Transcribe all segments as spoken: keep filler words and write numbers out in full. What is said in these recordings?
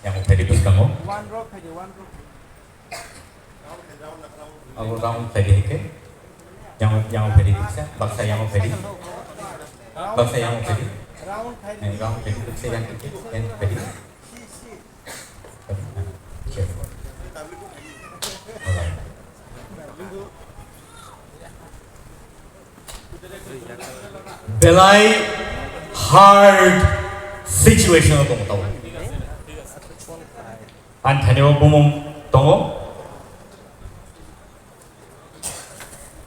Yang phaidi bwskango. One row phaidi, one row. Abo round phaidi hike. Yang, yang phaidi bwsa, baksa yang phaidi. Baksa yang phaidi. Round phaidi. Yang round phaidi bwsa yang phaidi, yang phaidi. Belai hard situation o tong tau. Ani thani o bumung tongo.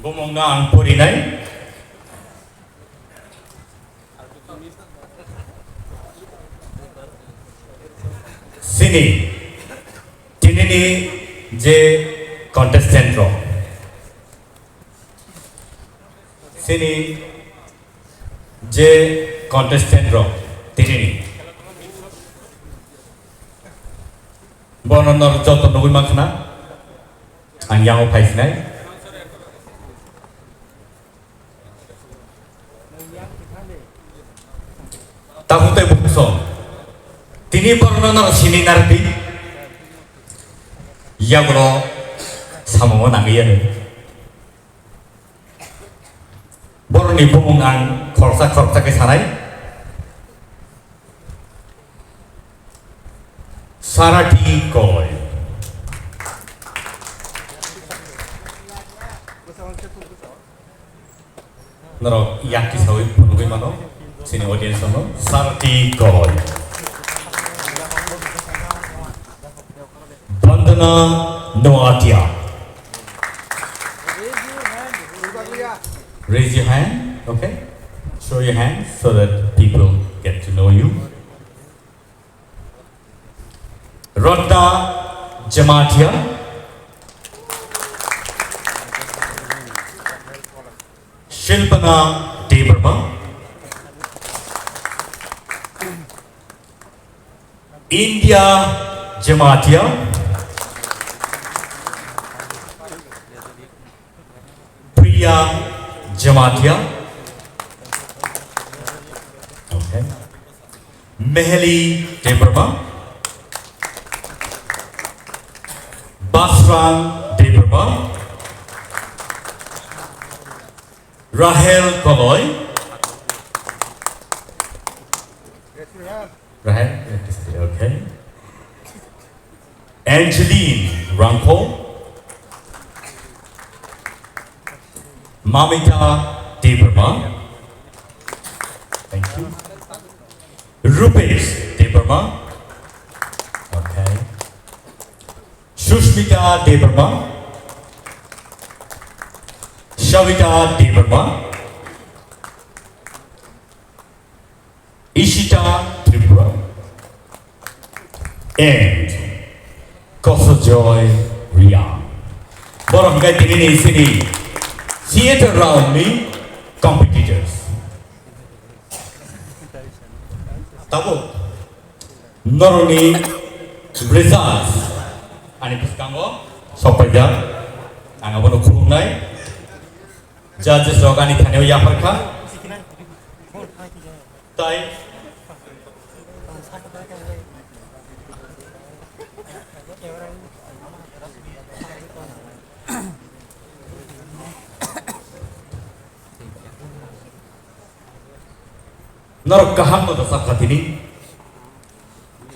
Bumung no ang porinai. Sini, tinini je contestant rok, sini je contestant rok, tinini bono nor joto nugui mankha na, ang yango phaisinai. Tabuk tei bukhuksong. Tini borokno norok sini narwkdi. Yagulo samungo nangwi ano. Borokni bumung ang khoroksa khoroksa khe sanai. Sarati Koi. Norok yakti sawi phunugwi mano, chini audience no, Sarti Koi. Vandana Noatia. Raise your hand, okay? Show your hand so that people get to know you. Rotna Jamatia, Shilpana Debbarma, India Jamatia, Priya Jamatia. Okay. Meheli Debbarma. Basran Debbarma. Rahel Koloi. Rahel, okay. Angeline Rangkho. Mamita Debbarma. Thank you. Rupesh Debbarma. Okay. Sushmita Debbarma. Shavita Debbarma. Ishita Tripura and Kosojoy Riang. Borok hingke tini ni sini theater round ni competitors. Tabuk norokni results ani bwskango sokpaijak, ang abono khulumnai. Judges rok ani thani o yaphar kha. Tai norok kaham no da sakha tini.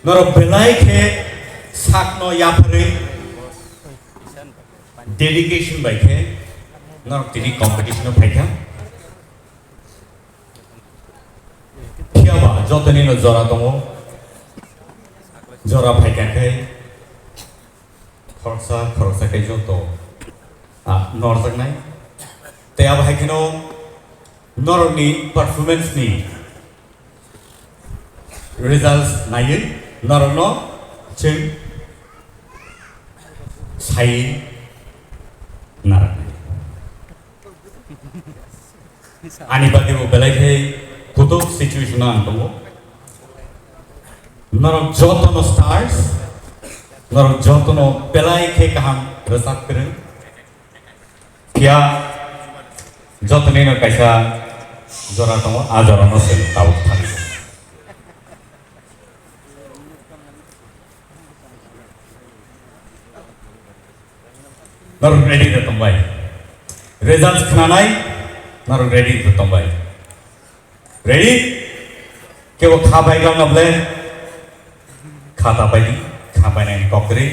Norok belai khe sakno yapharwi dedication bai khe norok tini competition o phaikha. Phiya ba jotoni no jora tongo. Jora phaikha khe khoroksa khoroksa khe joto, ah, norjaknai. Tei abo hai kheno norokni performance ni results naiwi norokno chwng sai narwknai. Ani bagwi bo belai khe kutuk situation o ang tongo. Norok jotono stars, norok jotono belai khe kaham rwchap kwrwng. Phiya jotonino kaisa jora tongo, a jorano chwng tabuk thani. Norok ready da tongbai. Results khnanai, norok ready da tongbai. Ready? Kebo kha bai gam na ble? Kha ta bai di, kha bai nai kok re.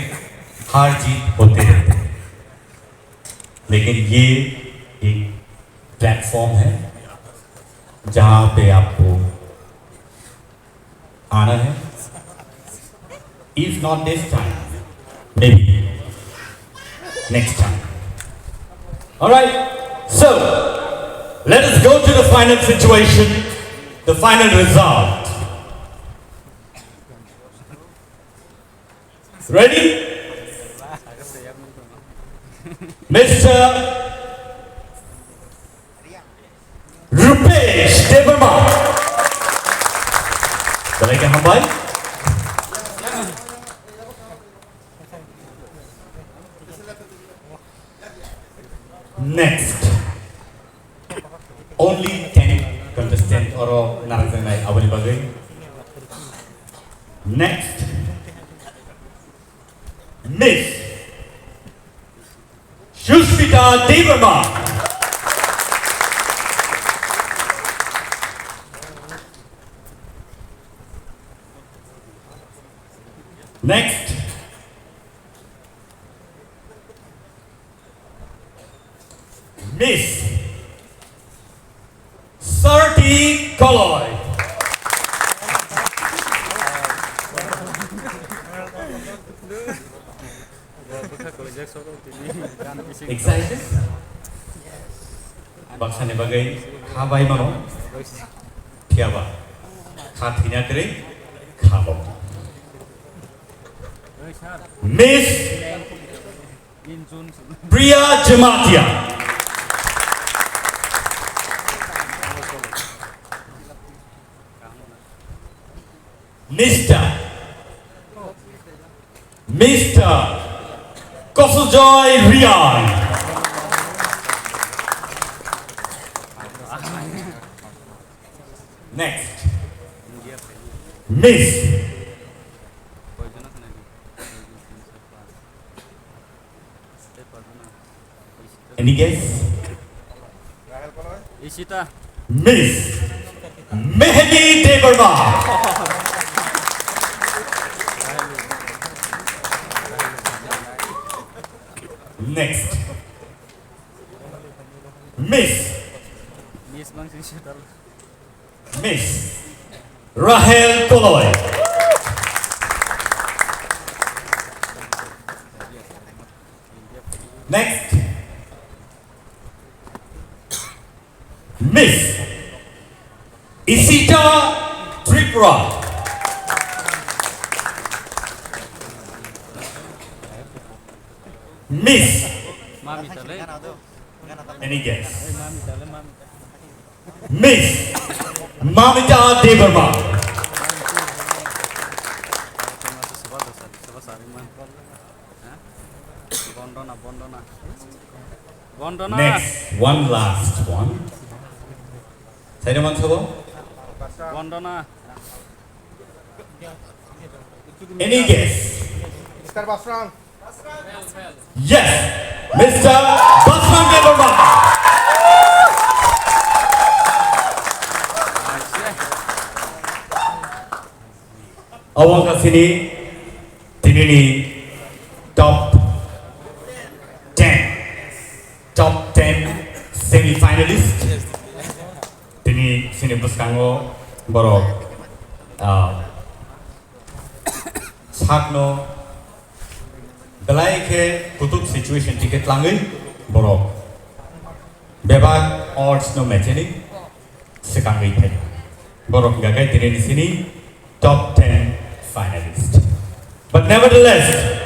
हार जीत होते रहते हैं, लेकिन ये एक प्लेटफॉर्म है जहाँ पे आपको आना है। If not this time, maybe next time. All right, so let us go to the final situation, the final result. Ready? Mister Rupesh Debbarma. Belai khe hambai. Next. Only ten contestant oro narwkjaknai aboni bagwi. Next. Miss Sushmita Debbarma. Next. Miss Sarti Koloi. Excited? Baksani bagwi kha bai mano. Phiya ba kha thwina kwrwi kha bo. Miss Priya Jamatia. Mister Mister Kosojoy Riang. Next. Miss. Any guess? Ishita. Miss Mehdi Debbarma. Next. Miss. Miss bang sing sital. Miss Rahel Koloi. Next. Miss Isita Tripura. Miss. Mami tale. Any guess? Mami tale, mami tale. Miss Mamita Debbarma. Bondona, bondona. Bondona. Next, one last one. Saida man sabo? Bondona. Any guess? Mister Basrang. Yes, Mister Basrang Debbarma. Obo wngkha chini tinini top ten, top ten semi finalist. Tini chini bwskango borok, ah, sakno belai khe kutuk situation tike tlangwi borok bebak odds no mecheni swkangwi phai. Borok hwnkha khe tini ni sini top ten finalist. But nevertheless,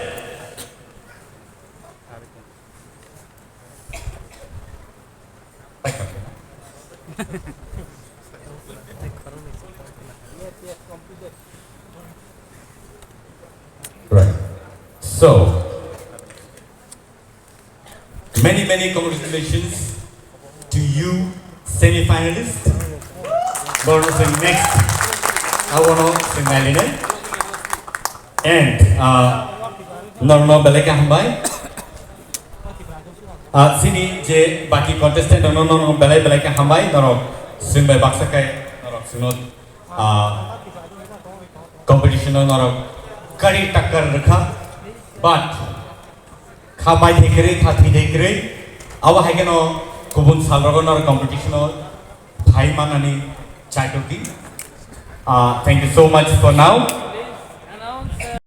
Right. So, many, many congratulations to you, semi-finalist. Borno sing next, abono sing nailene. And, uh, norno belai khe hambai. Ah, sini je baki contestant rokno, no, no, belai belai khe hambai norok, swng bai baksa khe norok swngno, ah, competition o norok kari takkar rwkha, but kha mai thai kwrwi, kha thwi thai kwrwi, abo hai kheno kubun sal rogo norok competition o phai manani chai tongdi. Ah, thank you so much for now.